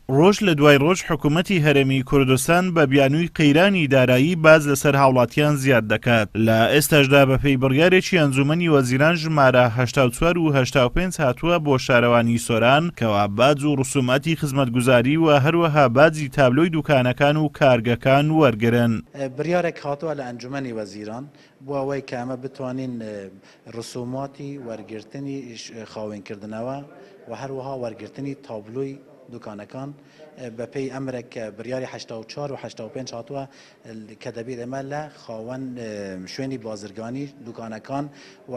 ڕۆژ لە دوای ڕۆژ حکومەتی هەرێمی کوردستان بە بیانووی قەیرانی دارایی باج لەسەر هاوڵاتیان زیاد دەکات، لە ئێستاشدا بەپێی بڕیارێکی ئەنجومەنی وەزیران ژمارە 84 و 85 هاتووە بۆ شارەوانی سۆران کەوا باج و ڕسوماتی خزمەتگوزاری و هەروەها باجی تابلۆی دوکانەکان و کارگەکان وەرگرن. بڕیارێک هاتووە لە ئەنجومەنی وەزیران بۆ ئەوەی کە ئەمە بتوانین ڕسوماتی وەرگرتنی خاوێنکردنەوە و هەروەها وەرگرتنی تابلۆی دوکانەکان بەپێی ئەمرێک کە بڕیاری 84 و 85 هاتووە کە دەبێت ئێمە لە خاوەن شوێنی بازرگانی دوکانەکان و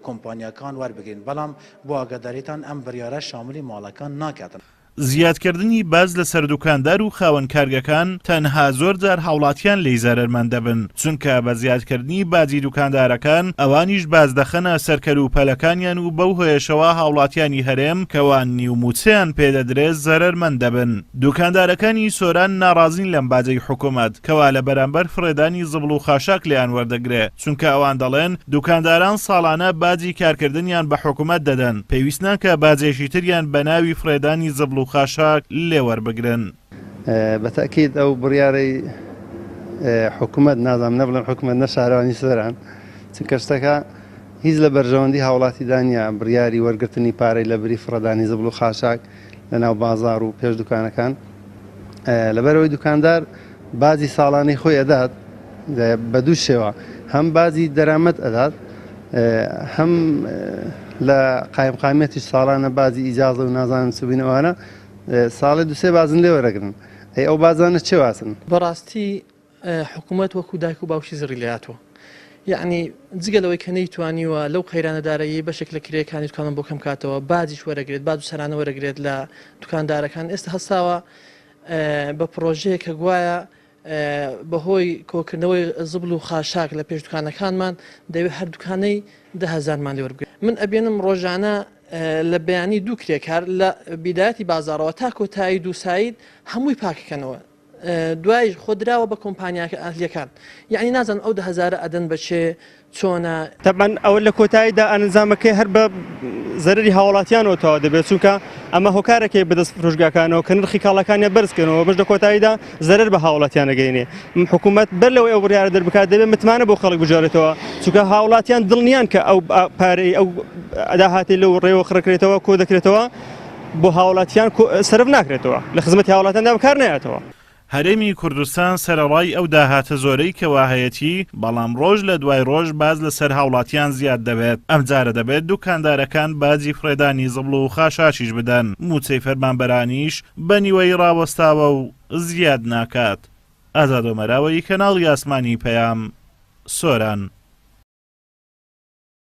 کۆمپانیاکان وەربگرین بەڵام بۆ ئاگاداریتان ئەم بڕیارە شاملی ماڵەکان ناکاتن. زیادکردنی باج لەسەر دوکاندار و خاوەن کارگەکان تەنها زۆر جار هاوڵاتیان لێی زەرەرمەند دەبن، چونکە بە زیادکردنی باجی دوکاندارەکان ئەوانیش باج دەخەنە سەر کەلوپەلەکانیان و بەو هۆیەشەوە هاوڵاتیانی هەرێم کەوا نیو موچەیان پێدەدرێت زەرەرمەند دەبن. دوکاندارەکانی سۆران ناڕازین لەم باجەی حکومەت کەوا لە بەرامبەر فڕێدانی زبڵ و خاشاک لێیان وەردەگرێ، چونکە ئەوان دەڵێن دوکانداران ساڵانە باجی کارکردنیان بە حکومەت دەدەن، پێویست ناکا باجێکی تریان بە ناوی فڕێدانی زبڵ و خاشاک لێ وەربگرن. بە تەئکید ئەو بڕیارەی حکومەت، نازانم نە بڵێم حکومەت نە شارەوانی سۆران، چونکە شتەکە هیچ لە بەرژەوەندی هاوڵاتیدا نییە، بڕیاری وەرگرتنی پارەی لە بری فڕێدانی زبڵ و خاشاک لەناو بازاڕ و پێش دوکانەکان، لەبەرئەوەی دوکاندار باجی ساڵانەی خۆی ئەدات بە دوو شێوە هەم باجی دەرامەت ئەدات هەم لە قایمقامیەتیش ساڵانە باجی ئیجازە و نازانم چ بووین ئەوانە ساڵێ دوسێ بازن لێ وەرەگرن ئەی ئەو بازانە چێ واسن؟ بەڕاستی حکومەت وەکو دایک و باوکی زڕی لێهاتووە یەعنی جگە لەوەی کە نەیتوانیوە لەو قەیرانە داراییەی بەشێک لە کرێیەکانی دوکانمان بۆ کەم کاتەوە باجیش وەرەگرێت باج و سەرانە وەرەگرێت لە دوکاندارەکان ئێستا هەستاوە بە پڕۆژەیەک کە گوایە بەهۆی کۆکردنەوەی زبڵ و خاشاک لە پێش دوکانەکانمان دەوێت هەر دوکانەی دە هەزارمان لێ وەربگرێت. من ئەبینم ڕۆژانە لە بەیانی دوو کرێکار لە بیدایەتی بازاڕەوە تا کۆتایی دوو ساید هەمووی پاکەکەنەوە دوایش خۆ دراوە بە کۆمپانیاکە ئەهلیەکان یەعنی نازانم ئەو دە هەزارە ئەدەن بە کێ چۆنە؟ تەبعەن ئەوە لە کۆتاییدا ئەنجامەکەی هەر بە زەرەری هاوڵاتیانەوە تەواو دەبێت چونکە ئەمە هۆکارێکەیە بەدەست فرۆشگاکانەوە کە نرخی کاڵاکانیان بەرز کەنەوە بەش لە کۆتاییدا زەرەر بە هاوڵاتیان دەگەینێ حکوومەت بەر لەوەی ئەو بڕیارە دەربکات دەبێت متمانە بۆ خەڵک بگێڕێتەوە چونکە هاوڵاتیان دڵنیان کە ئەو پارەی ئەو داهاتی لەو ڕێوە خڕکرێتەوە کۆ دەکرێتەوە بۆ هاوڵاتیان سەرف ناکرێتەوە لە خزمەتی هاوڵاتیاندا بەکار نایەتەوە. هەرێمی کوردستان سەرەڕای ئەو داهاتە زۆرەی کەوا هەیەتی، بەڵام ڕۆژ لە دوای ڕۆژ باج لەسەر هاوڵاتیان زیاد دەبێت، ئەمجارە دەبێت دوکاندارەکان باجی فڕێدانی زبڵ و خاشاکیش بدەن، موچەی فەرمانبەرانیش بە نیوەیی ڕاوەستاوە و زیاد ناکات. ئازاد ئۆمەراوەیی کەناڵی ئاسمانی پەیام، سۆران.